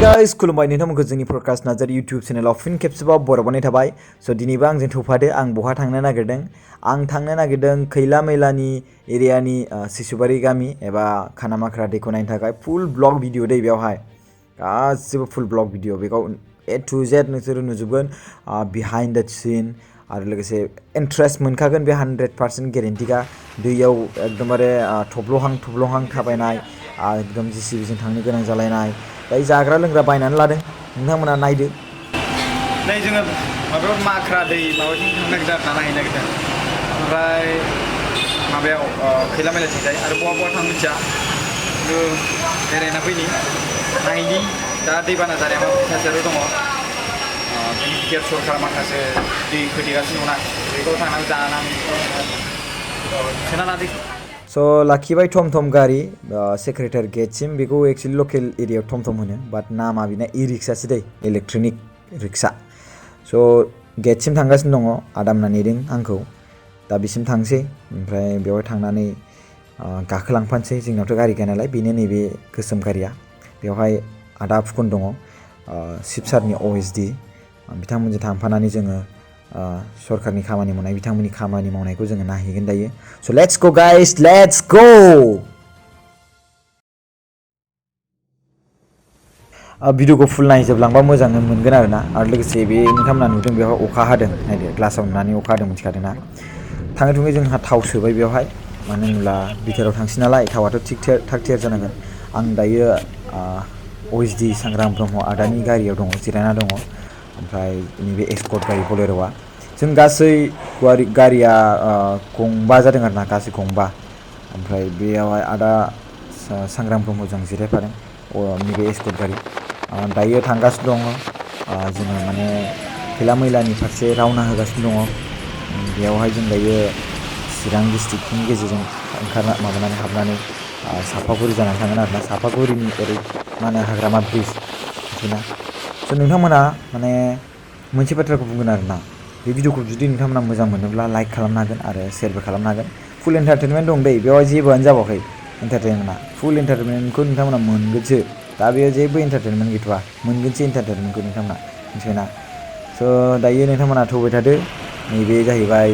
guys, खुलुमबाय नोंथांमोनखौ जोंनि प्रकाश Narzary YouTube चेनेलाव फिन खेबसेबाव बरायबावनाय थाबाय। स' दिनैबो आंजों थौफादो आं बहा थांनो नागिरदों। आं थांनो नागिरदों खैला मैलानि एरियानि सिसुबारि गामि एबा खानामाख्रा दैखौ नायनो थाखाय फुल ब्लग भिडिअ दै बेयावहाय गासिबो फुल ब्लग भिडिअ बेखौ A to Z नोंसोरो नुजोबगोन बिहाइन्ड द सिन आरो लोगोसे इन्ट्रेस्ट मोनखागोन बे 100% गेरेन्टिखा दैयाव एकदमबारे थब्लहां थाबायनाय एकदम JCBजों थांनो गोनां जालायनाय दायो जाग्रा लोंग्रा बायनानै लादों नोंथांमोना नायदो नै जोङो माबायाव माख्रा दै माबाथिं थांनो नागिरदों आरोना नायनो नागिरदों ओमफ्राय माबायाव खैला मैलाथिंजाय आरो बहा थांनो मिथिया बेरायना फैनि नायनि दा दैबाना जानाया मा थासारियाव दङ बिटिआर सरकारा माखासे दै खोथेगासिनो दंना बेखौ थांनानै जानानै सोना लादो स' लाखिबाय थम गारि सेक्रेटारि गेटसिम बेखौ एक्चुअली लकेल एरियायाव थम होनो बाट नामा बिना इ-रिक्सासो दै इलेक्ट्रनिक रिक्सा स' गेटसिम थांगासिनो दङ आदामना नेदों आंखौ दा बिसिम थांसै ओमफ्राय बेवहाय थांनानै गाखोलांफानोसै जोंनावथ' गारि गैया नालाय बेनो नैबे गोसोम गारिया बेवहाय आदा फुकन दङ शिबसारनि OSD बिथांमोनजों थांफानानै जोङो सरकारनि खामानि मावनाय बिथांमोननि खामानि मावनायखौ जोङो नायहैगोन दायो स' let's go guys let's go भिडिअखौ फुल नायजोबलांबा मोजां मोनगोन आरोना आरो लोगोसे बे नोंथांमोना नुदों बेवहाय अखा हादों नायदो ग्लासाव नुनानै अखा हादों मिथिखादोंना थाङै थुङै जोंहा थाव सोबाय बेवहाय मानो होनब्ला बिथोराव थांसै नालाय थावाथ' थाग थियार जानांगोन आं दायो OSD सांग्रां ब्रह्म आदानि गारियाव दङ जिरायना दङ ओमफ्राय नैबे एस्कर्ट गारि बलेर'आ जों गासै गारिया गंबा जादों आरोना गासै गंबा ओमफ्राय बेयावहाय आदा सांग्रां ब्रह्मजों जिरायफादों नैबे एस्कर्ट गारि दायो थांगासिनो दङ जोङो माने खैला मैलानि फारसे रावना होगासिनो दङ बेयावहाय जों दायो चिरां डिस्ट्रिक्टनि गेजेरजों हाबनानै सापागुरि जानानै थांगोन आरोना सापागुरिनि ओरै मा होनो हाग्रामा ब्रिज मिथिना स' नोंथांमोना माने मोनसे बाथ्राखौ बुंगोन आरोना बे भिडिअखौ जुदि नोंथांमोना मोजां मोनोब्ला लाइक खालामनो हागोन आरो शेयारबो खालामनो हागोन फुल एन्टारटेनमेन्ट दं दै बेवहाय जेबोआनो जाबावाखै एन्टारटेनमेन्टआ फुल एन्टारटेनमेन्टखौ नोंथांमोना मोनगोनसो दा बेयाव जेबो एन्टारटेनमेन्ट गैथ'वा मोनगोनसो एन्टारटेनमेन्टखौ नोंथांमोना मिथिबायना स' दायो नोंथांमोना थौबाय थादो नैबे जाहैबाय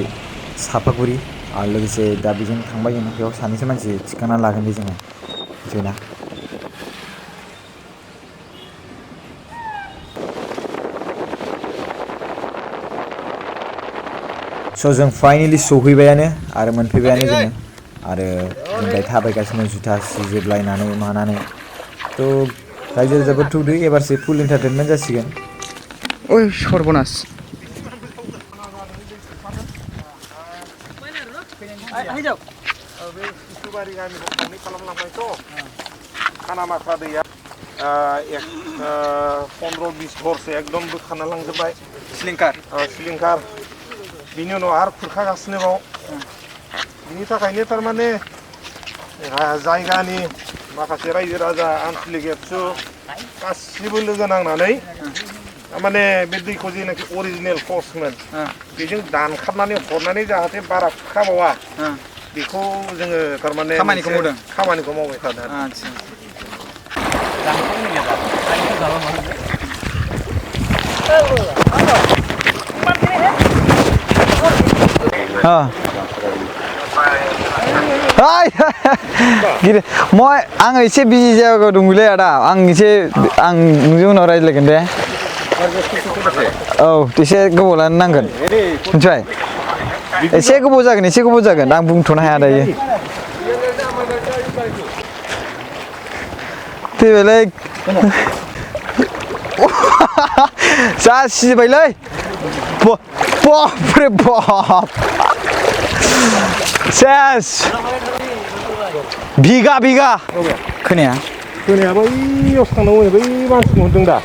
सापागुरि आरो लोगोसे दा बेजों थांबाय जोङो बेयाव सानैसो मानसि थिखांनानै लागोन दे जोङो मिथिबायना स' जों फाइनेलि सहैबायानो आरो मोनफैबायानो जोङो आरो जों दायो थाबायगासिनो जुथा सिजोबलायनानै मानानै थ' रायजो राजाफोर थौदो एबारसो फुल एन्टारटेनमेन्ट जासिगोन ओइ सर्बनास बे सिसुबारि गामिखौ कनेक्ट खालामलांबायथ' खानामाख्रा दैया 15-20 घरसो एकदम बोखाना लांजोब्बाय सिलिंखार बिनि उनाव आरो खुरखागासिनो बाव बिनि थाखायनो थारमाने जायगानि माखासे रायजो राजा आनसलिक एबसु गासिबो लोगो नांनानै थारमाने बे दैखौ जेनाखि अरिजिनेल कर्समोन बेजों दानखारनानै हरनानै जाहाथे बारा खुरखाबावा बेखौ जोङो थारमाने खामानिखौ मावबाय थादों आं एसे बिजि जायगायाव दंलै आदा आं नोंजों उनाव रायज्लायगोन दे औ एसे गोबाव लानो नांगोन मिथिबाय एसे गोबाव जागोन आं बुंथ'नो हाया दायो फैबायलै जा सिबायलै बापरे बाप सेस बिगा खोनाया बैयावसो थांनांगौ बै मानसिखौ नुदों दा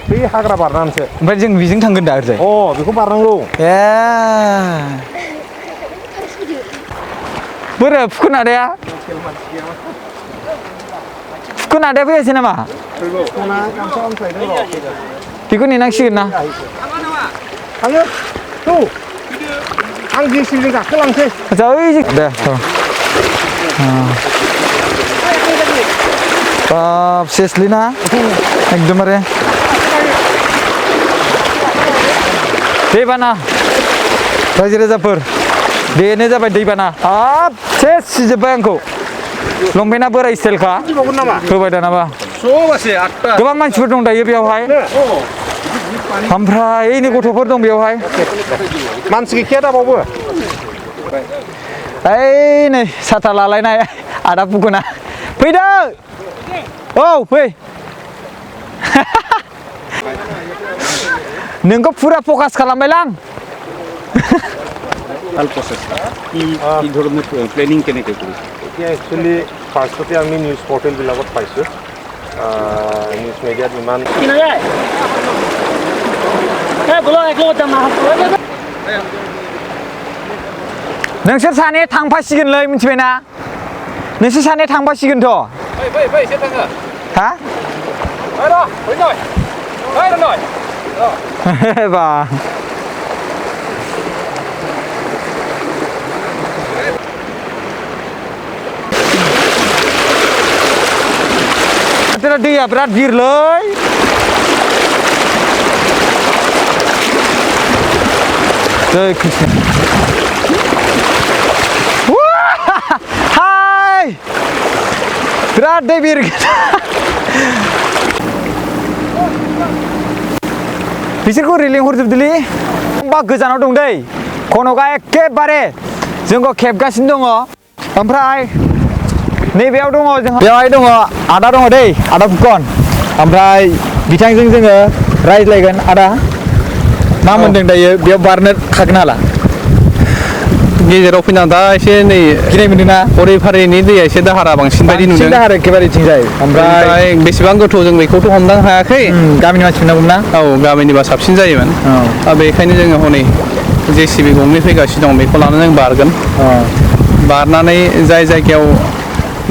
बै हाग्रा बारनानैसो ओमफ्राय जों बेजों थांगोन दा ओरैजाय बेखौ बारनांगौ बोरै फुखोनादाया फैयासै नामा बेखौ नेनांसिगोन ना थाङो आं JCBजों गाखोलांसै दे बाब सेसलि ना एकदमबारे दैबाना रायजो राजाफोर बेनो जाबाय दैबाना हाब सेस सिजोब्बाय आंखौ लंपेन्टआ बोराय स्टाइलखा होबाय दानाबा गोबां मानसिफोर दं दायो बेयावहाय ओमफ्राय नै गथ'फोर दं बेयावहाय मानसि गैखाया दाबावबो ओइ नै साथा लालायनाय आदा बुगुना फैदो औ फै नोंखौ फुरा फकास खालामबायलां কি ধরনের প্ল্যানিং কেনেকৈ কৰিছে এতিয়া একচুৱেলি ফাৰ্ষ্টতে আমি নিউজ পৰ্টেলবিলাকত পাইছোঁ নিউজ মিডিয়াত ইমান नोंसोर सानै थांफासिगोनलै मिथिबायना नोंसोर सानै थांफासिगोनथ' फै एसे थाङो हा बा दैया बिराद गिरलै जय कृष्ण हाय बिराद दै बिर बिसोरखौ ओरै लिंहरजोबदोलै बा गोजानाव दं दै खनका एखेबारे जोंखौ खेबगासिनो दङ ओमफ्राय नैबेयाव दङ जोंहा बेवहाय दङ आदा दङ दै आदा फुकन ओमफ्राय बिथांजों जोङो रायज्लायगोन आदा मा मोन्दों दायो बेयाव बारनो हागोन हाला गेजेराव फैना दा एसे नै गिनाय मोनदोंना हरै फारैनि दैया एसे दाहारा बांसिन बायदि नुदों दाहार एखेबारेथिंजाय ओमफ्राय बेसेबां गोथौ जों बेखौथ' हमदां हायाखै गामिनि मानसिफोरना बुंना औ गामिनिबा साबसिन जायोमोन बेखायनो जोङो हनै JCB गंनै फैगासिनो दं बेखौ लानानै जों बारगोन बारनानै जाय जायगायाव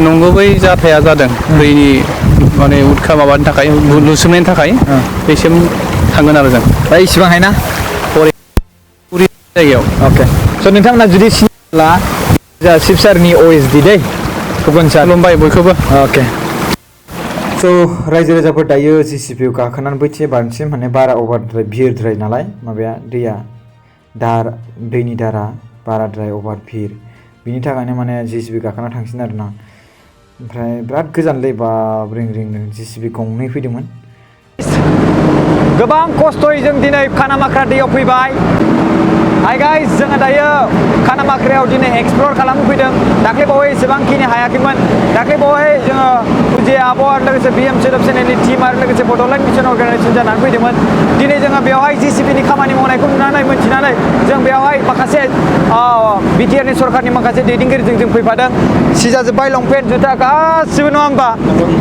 नंगुबै जाथाया जादों दैनि माने उदखा माबानि थाखाय लुसोमनायनि थाखाय बेसिम थांगोन आरो जों दा इसिबां हायना पुरि जायगायाव अके स' नोंथांमोना जुदि सिनायला जा शिबसारनि OSD दै गुबुन सार खुलुमबाय बयखौबो अके स' रायजो राजाफोर दायो JCBयाव गाखोनानै बैथिं बारनोसै माने बारा अभारद्राय भिरद्राय नालाय माबाया दैया दैनि दारा बाराद्राय अभार भिर बिनि थाखायनो माने JCB गाखोना थांसिन आरोना ओमफ्राय बिराद गोजानलै बाब रिं JCB गंनै फैदोंमोन गोबां खस्थ'यै जों दिनै खानामाख्रा दैयाव फैबाय हाय गाइस जोङो दायो खानामाख्रायाव दिनै एक्सप्लर खालामनो फैदों दाख्लै बावै एसेबांखिनि हायाखैमोन दाख्लै बावै जोङो फुजि आब' आरो लोगोसे BM सोदोब चेनेलनि टिम आरो लोगोसे बड'लेण्ड मिसन अर्गानाइजेसन जानानै फैदोंमोन दिनै जोङो बेवहाय JCBनि खामानि मावनायखौ नुनानै मोन्थिनानै जों बेवहाय माखासे BTRनि सरकारनि माखासे दैदेनगिरिजों जों फैफादों सिजाजोब्बाय लंपेन्ट जुथा गासिबो नङा होमबा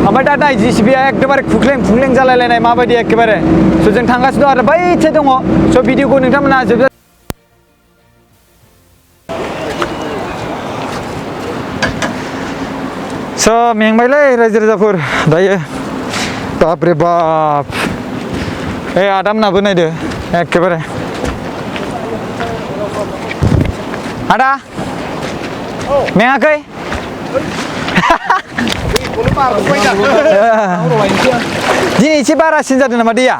ओमफ्राय दा नाय JCBया एकदमबारे खुख्लें जालायलायनाय माबायदि एखेबारे स' जों थांगासिनो दं आरो बैथिं दङ स' भिडिअखौ नोंथांमोना जोबजा स' मेंबायलै रायजो राजाफोर दायो बाबरे बाब आदामोनाबो नायदो एखेबारे आदा मेङाखै दिनै एसे बारासिन जादों नामा दैया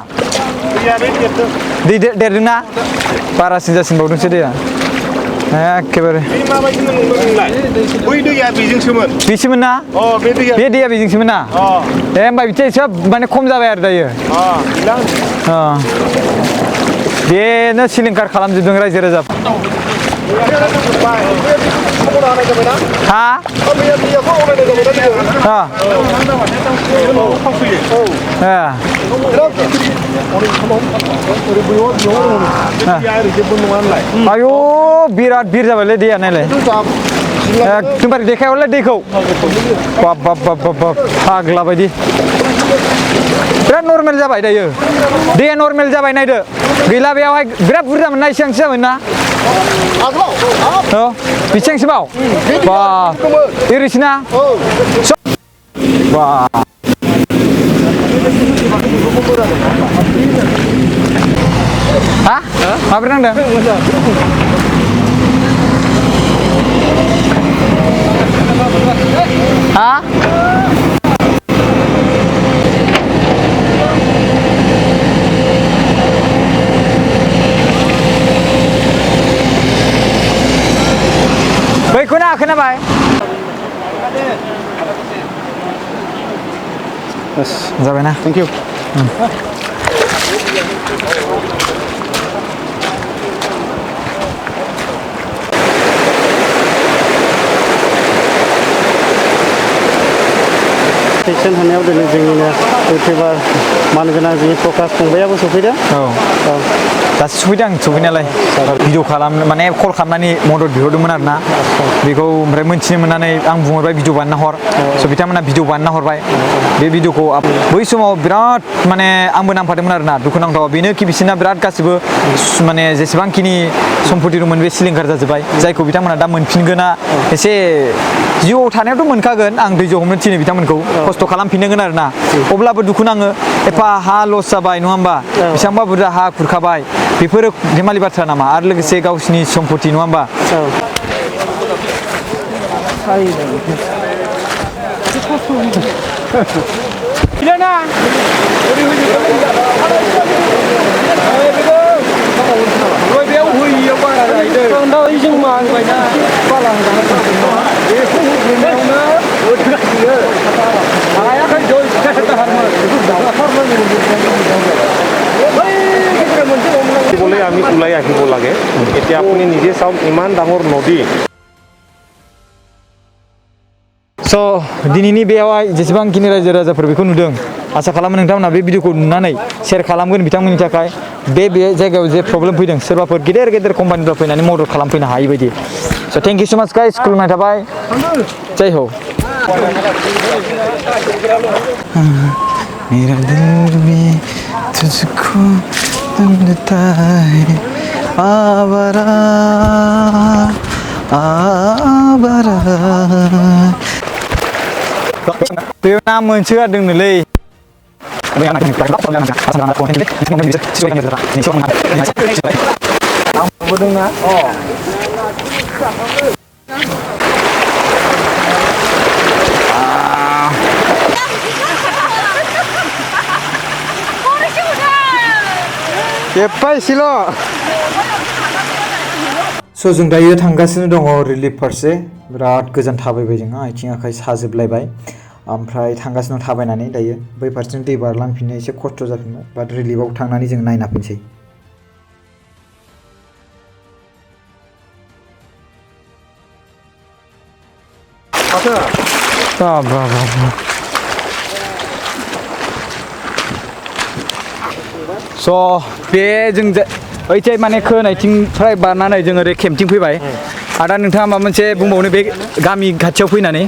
दै देरदोंना बारासिन जासिनबावदोंसो दैया एखेबारे बै दैया बेजोंसोमोन बेसोमोन ना बे दैया बेजोंसोमोन ना होमबा बिथिं सोब माने खम जाबाय आरो दायो बेनो सिलिंखार खालामजोबदों रायजो राजा हा आयु बिराद बिर जाबायलै दैया नायलाय एकदमबारे देखायहरलाय दैखौ बाब फाग्ला बायदि बिराद नर्मेल जाबाय दायो दैया नर्मेल जाबाय नायदो गैला बेयावहाय बिराद बुरजामोन ना एसेबांसो जाबाय ना बेसेबांसोबाव बा एरैसोना बा हा माबोरै नांदों हा जाबायना थेंक इउ सेक्सन होनायाव दिनै जोंनिनो इउटिउबार मानगोनां जोंनि प्रकाश फंबायाबो सफैदों दासो सफैदों आं सफैनायालाय भिडिअ खालामनो माने कल खालामनानै मदद बिहरदोंमोन आरोना बेखौ ओमफ्राय मोनथिनो मोननानै आं बुंहरबाय भिडिअ बानायना हर स' बिथांमोना भिडिअ बानायना हरबाय बे भिडिअखौ बै समाव बिराद माने आंबो नांफादोंमोन आरोना दुखुनांथाव बेनो कि बिसोरना बिराद गासिबो माने जेसेबांखिनि सम्पति दंमोन बे सिलिंखार जाजोब्बाय जायखौ बिथांमोना दा मोनफिनगोना एसे जिउआव थानायावथ' मोनखागोन आं दैजों हमनो थिनो बिथांमोनखौ खस्थ' खालामफिननांगोन आरोना अब्लाबो दुखु नाङो एफा हा लस जाबाय नङा होमबा बेसेबांबा बुरजा हा खुरखाबाय बेफोरो धेमालि बाथ्रा नामा आरो लोगोसे गावसिनि सम्पति नङा होमबा বলে আমি ওলাই আহিব লাগে এতিয়া আপুনি নিজে চাওক ইমান ডাঙৰ নদী स' दिनैनि बेयावहाय जेसेबांखिनि रायजो राजाफोर बेखौ नुदों आसा खालामो नोंथांमोना बे भिडिअखौ नुनानै शेयार खालामगोन बिथांमोननि थाखाय बे जायगायाव जे प्रब्लेम फैदों सोरबाफोर गेदेर गेदेर कम्पानिफ्रा फैनानै मदद खालामफैनो हायि बायदि स' थेंक इउ स' माच गाइस खुलुमनाय थाबाय जय हो मेरा दिल में तुझको ढूंढता है आवारा आवारा बेयाव ना मोनसोगारदोंनोलै नुबोदोंना एफायसेल' स' जों दायो थांगासिनो दङ रिलिफ फारसे बिराद गोजान थाबायबाय जोंहा आथिं आखाइ साजोबलायबाय ओमफ्राय थांगासिनो थाबायनानै दायो बै फारसेथिं दै बारलांफिननो एसे खस्थ' जाफिनबाय बाट रिलिफआव थांनानै जों नायना फैनोसै स' बे जों ओइथिं माने खोनायथिंफ्राय बारनानै जों ओरै केम्पथिं फैबाय आदा नोंथाङा माबा मोनसे बुंबावनो बे गामि खाथियाव फैनानै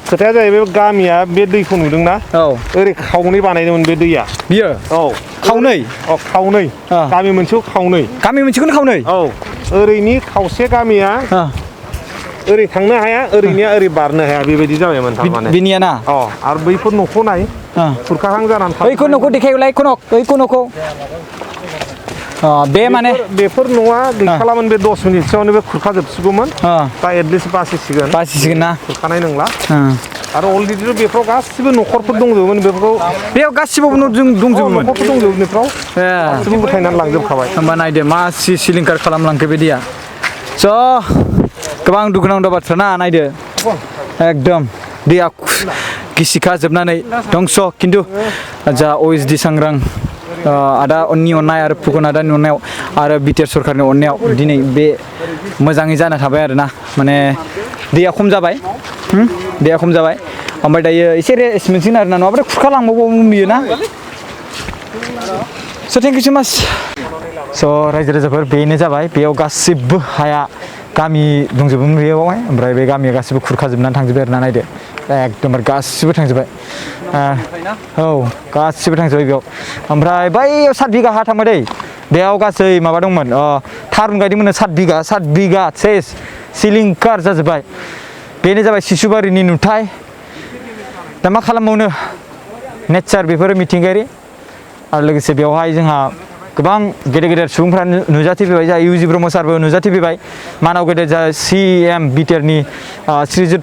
खोथाया जाहैबाय गामिया बे दैखौ नुदोंना औ ओरै खावनै बानायदोंमोन बे दैया बियो औ खावनै खावनै गामि मोनसेयाव खावनै गामि मोनसेखौनो खावनै औ ओरैनि खावसे गामिया ओरै थांनो हाया ओरैनिया ओरै बारनो हाया बेबायदि जाबायमोन थारमाने बिनिया ना आरो बैफोर न'खौ नाय खुरखाहां जानानै ओइखौ न'खौ देखायलाय ओइखौ न'खौ बे माने बेफोर न'आ गैखालामोन बे 10 मिनिटसोआवनो बे खुरखाजोबसिगौमोन दा एटलिस्ट बासिसिगोन ना खुरखानाय नंला आरो अलरेडि बेफ्राव गासिबो न'खरफोर दंजोबोमोन बेफोरखौ बेयाव गासिबो दंजोबोमोन न'खरफोर दंजोबो बेफ्राव गासिबो उठायनानै लांजोबखाबाय होमबा नायदो मा सिलिंखार खालामलांखो बे दैया स' गोबां दुखुनांथाव बाथ्रा ना नायदो एकदम दैया गिसिखाजोबनानै दंस' खिन्थु जा OSD सांग्रां आदानि अननाय आरो फुकन आदानि अननायाव आरो बिटिआर सरकारनि अननायाव दिनै बे मोजाङै जाना थाबाय आरोना माने दैया खम जाबाय ओमफ्राय दायो एसे रेस्ट मोनसिगोन आरोना नङाबाथ' खुरखालांबावगौमोन बियो ना स' थेंक इउ स' माच स' रायजो राजाफोर बेनो जाबाय बेयाव गासिबो हाया गामि दंजोबोमोन बेयावहाय ओमफ्राय बे गामिया गासिबो खुरखाजोबनानै थांजोब्बाय आरोना नायदो एकदमबारे गासिबो थांजोब्बाय औ गासिबो थांजोब्बाय बेयाव ओमफ्राय बैयाव 7 बिगा हा थांबाय दै बेयाव गासै माबा दंमोन थारुन गायदोंमोन 7 बिगा सेस सिलिंखार जाजोब्बाय बेनो जाबाय सिसुबारिनि नुथाय दा मा खालामबावनो नेचार बेफोरो मिथिंगायारि आरो लोगोसे बेवहाय जोंहा गोबां गेदेर गेदेर सुबुंफ्रा नुजाथिफैबाय जा इउजि ब्रह्म सारबो नुजाथिफैबाय मानाव गेदेर जा CM बिटिआरनि श्रीजुत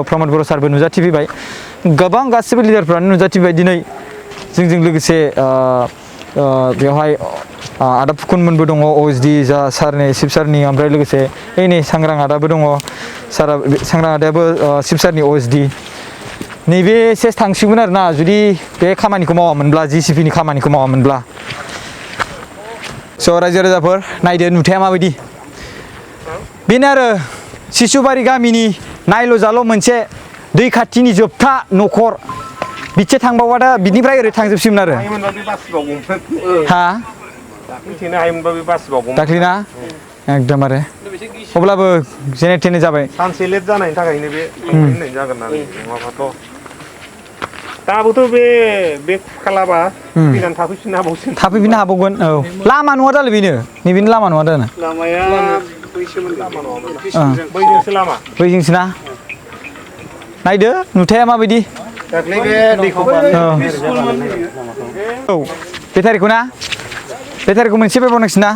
प्रमद बर' सारबो नुजाथिफैबाय गोबां गासिबो लिडारफ्रानो नुजाथिफैबाय दिनै जोंजों लोगोसे बेवहाय आदा फुकनमोनबो दङ OSD जा सारनि शिब सारनि ओमफ्राय लोगोसे नै सांग्रां आदाबो दङ सारा सांग्रां आदायाबो शिब सारनि OSD नैबे सेस थांसिगोन आरोना जुदि बे खामानिखौ मावामोनब्ला जिसिपिनि खामानिखौ मावामोनब्ला स' रायजो राजाफोर नायदो नुथाया माबायदि बेनो आरो सिसुबारि गामिनि नायल' जाल' मोनसे दै खाथिनि जोबथा न'खर बिचे थांबावा दा बिनिफ्राय ओरै थांजोबसिगोन आरो हायोमोनबा बे बासिबावगौमोन हा दाख्लैथेनो हायोमोनबा बे बासिबावगौमोन दाख्लैना एकदमबारे अब्लाबो जेने थेने जाबाय सानसे लेट जानायनि थाखायनो बे होननाय जागोन आरो नङाबाथ' दाबोथ' बे खालाबा फैनानै थाफैफिननो हाबावसिगोन थाफैफिननो हाबावगोन औ लामा नङा दालाय बेनो नैबेनो लामा नङा दानो लामाया बैसोमोन लामा बैजोंसो लामा बैजोंसो ना नायदो नुथाया माबायदि दाख्लै बे दैखौ औ बेटारिखौ ना बेटारिखौ मोनसे बायबावनांसिगोन ना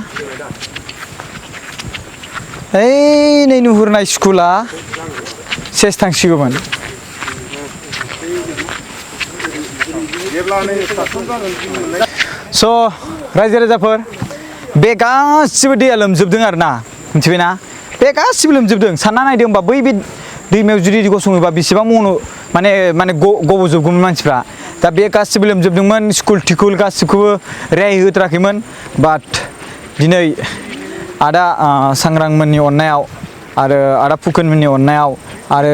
ओइ नै नुहुरनाय स्कुला सेस थांसिगौमोन स' रायजो राजाफोर बे गासिबो दैया लोमजोबदों आरो ना मिथिबायना बे गासिबो लोमजोबदों सानना नायदो होमबा बै बे दैमायाव जुदि गसङोबा बेसेबां माने गब'जोबगौमोन मानसिफ्रा दा बे गासिबो लोमजोबदोंमोन स्कुल टिकुल गासिबखौबो रेहाय होथाराखैमोन बाट दिनै आदा सांग्रांमोननि अननायाव आरो आदा फुकनमोननि अननायाव आरो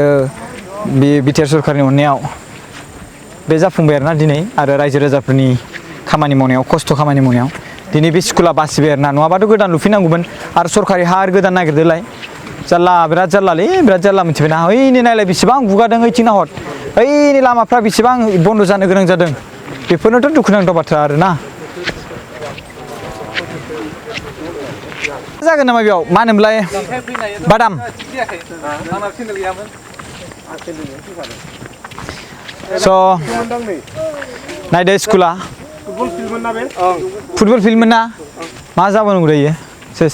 बे बिटिआर सरकारनि अननायाव बे जाफुंबाय आरोना दिनै आरो रायजो राजाफोरनि खामानि मावनायाव खस्थ' खामानि मावनायाव दिनै बे स्कुला बासिबाय आरोना नङाबाथ' गोदान लुफिननांगौमोन आरो सरकारि हा आरो गोदान नागिरदोलाय जारला बिराद जारलालै बिराद जारला मिथिबायना ओइनै नायलाय बेसेबां गुगादों ओइथिं नाहर ओइनि लामाफ्रा बेसेबां बन्द' जानो गोनां जादों बेफोरनोथ' दुखुनांथाव बाथ्रा आरोना जागोन नामा बेयाव मा होनोमोनलाय बादाम स' नायदो स्कुला फुटबल फिल्डमोन ना बे फुटबल फिल्डमोन ना मा जाबोनांगौ दायो सेस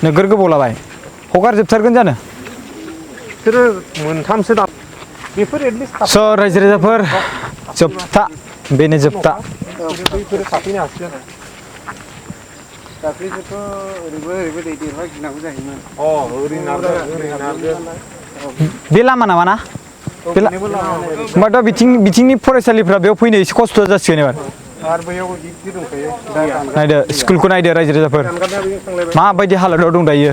नोगोर गोबाव लाबाय हगारजोबथारगोन जानो बिसोरो मोनथामसो दा बेफोर एटलिस्ट स' रायजो राजाफोर जोबथा बेनो जोबथा बैफोरो थाफैनो हासिगोन दाख्लैसोथ' ओरैबो दै देरबा गिनांगौ जायोमोन ओरै नारदो बे लामा नामा ना होमबाथ' बिथिंनि फरायसालिफ्रा बेयाव फैनो एसे खस्थ' जासिगोन एबार आरो बैयाव गिदिर दंखायो नायदो स्कुलखौ नायदो रायजो राजाफोर माबायदि हालोदाव दं दायो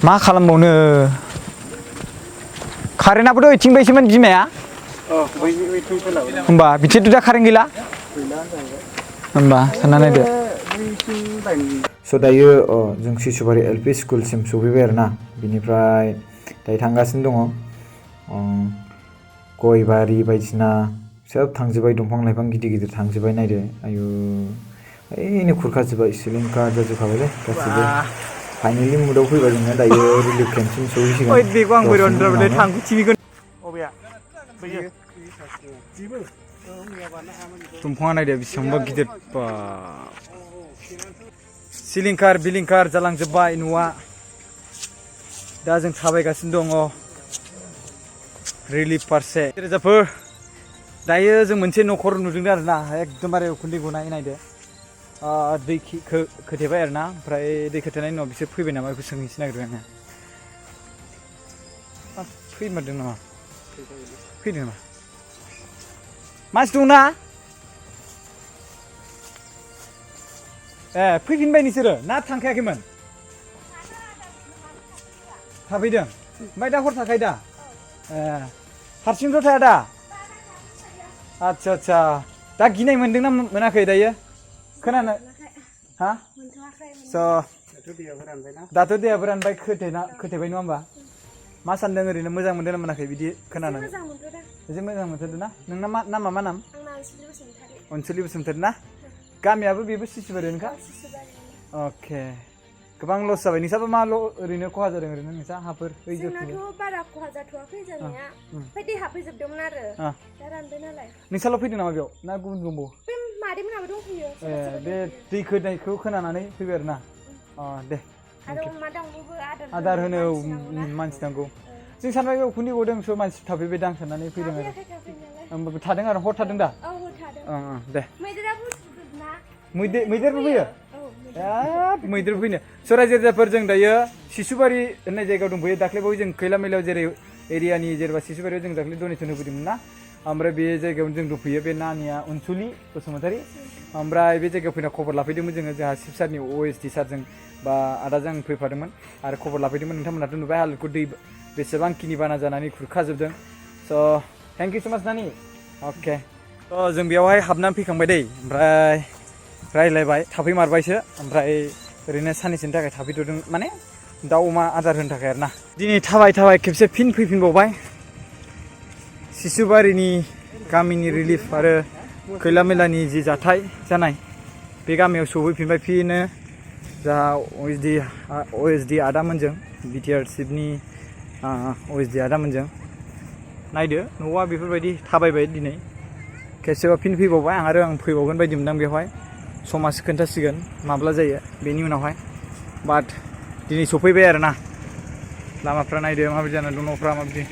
मा खालामबावनो कारेन्टआबोथ' ओइथिं बायसोमोन बिमाया होमबा बिथिंथ' दा कारेन्ट गैला होमबा सानना नायदो स' दायो जों सिसुबारि एलपि स्कुलसिम सफैबाय आरोना बिनिफ्राय दायो थांगासिनो दङ गय बारि बायदिसिना सोब थांजोब्बाय दंफां लाइफां गिदिर गिदिर थांजोब्बाय नायदो आयु ओइनो खुरखाजोब्बाय सिलिंखार जाजोबखाबायलै गासिबो फाइनेलि मुदाव फैबाय जोङो दायो रिलिफ केम्पसिम सहैसिगोन दंफाङा नायदो बेसेबांबा गिदिर सिलिंखार बिलिंखार जालांजोब्बाय न'आ दा जों थाबायगासिनो दङ रिलिफ फारसे रोजाफोर दायो जों मोनसे न'खर नुदों आरोना एकदमबारे उखुन्दै गनाय नायदो दै खोथेबाय आरोना ओमफ्राय दै खोथेनायनि उनाव बिसोर फैबाय नामा बेखौ सोंहैनो नागिरदों आङो फैमारदों नामा फैदों नामा मानसि दंना ए फैफिनबाय नोंसोरो ना थांखायाखैमोन थाफैदों ओमफ्राय दा हर थाखायो दा ए हारसिंथ' थाया दा आच्छा दा गिनाय मोनदोंना मोनाखै दायो खोनानो हा स' दाथ' दैयाबो रानबाय खोथेबाय नङा होमबा मा सानदों ओरैनो मोजां मोनदों ना मोनाखै बिदि खोनानानै एसे मोजां मोनथारदों ना नोंना नामा मा नाम अनसुलि बसुमतारी ना गामियाबो बेबो सिसुबारियानोखा अके गोबां लस जाबाय नोंसाबो मा ओरैनो खहा जादों ओरैनो नोंसा हाफोर जोंनाथ' बारा खहा जाथ'वाखै जानाया ओमफ्राय दै हाबफैजोबदोंमोन आरो दा रानबाय नालाय नोंसाल' फैदों नामा बेयाव ना गुबुन दंबावो बे मादैमोनाबो दंफैयो ए बे दै खोनायखौ खोनानानै फैबाय आरो ना दे आरो अमा दाउनोबो आदार होनो मानसि नांगौ जों सानबाय बे उखुन्दै गदों स' मानसि थाफैबाय दां साननानै फैदों आरो होमबाबो थादों आरो हर थादों दा औ थादों दे मैदेराबो ना मैदेरबो फैयो मैदेर फैनो स' रायजो राजाफोर जों दायो सिसुबारि होननाय जायगायाव दंफैयो दाख्लैबावै जों खैला मैलायाव जेरै एरियानि जेनेबा सिसुबारियाव जों दाख्लै डनेसन होफैदोंमोन ना ओमफ्राय बे जायगायावनो जों दंफैयो बे नानिया अनसुलि बसुमतारी ओमफ्राय बे जायगायाव फैना खबर लाफैदोंमोन जोङो जोंहा शिब सारनि OSD सारजों बा आदाजों फैफादोंमोन आरो खबर लाफैदोंमोन नोंथांमोनाथ' नुबाय हालोदखौ दै बेसेबांखिनि बाना जानानै खुरखाजोबदों स' थेंक इउ स' माच नानि अके स' जों बेयावहाय हाबनानै फैखांबाय दै ओमफ्राय रायज्लायबाय थाफैमारबायसो ओमफ्राय ओरैनो साननैसोनि थाखाय थाफैथ'दों माने दाउ अमा आदार होनो थाखाय आरोना दिनै थाबाय खेबसे फिन फैफिनबावबाय सिसुबारिनि गामिनि रिलिफ आरो खैला मैलानि जि जाथाय जानाय बे गामियाव सौहैफिनबाय फिनो जाहा OSD आदामोनजों BTR शिबनि OSD आदामोनजों नायदो न'आ बेफोरबायदि थाबायबाय दिनै खेबसेबा फिन फैबावबाय आं फैबावगोन बायदि मोनदां बेवहाय समासो खोन्थासिगोन माब्ला जायो बेनि उनावहाय बाट दिनै सफैबाय आरोना लामाफ्रा नायदो माबायदि जानानै दं न'फ्रा माबायदि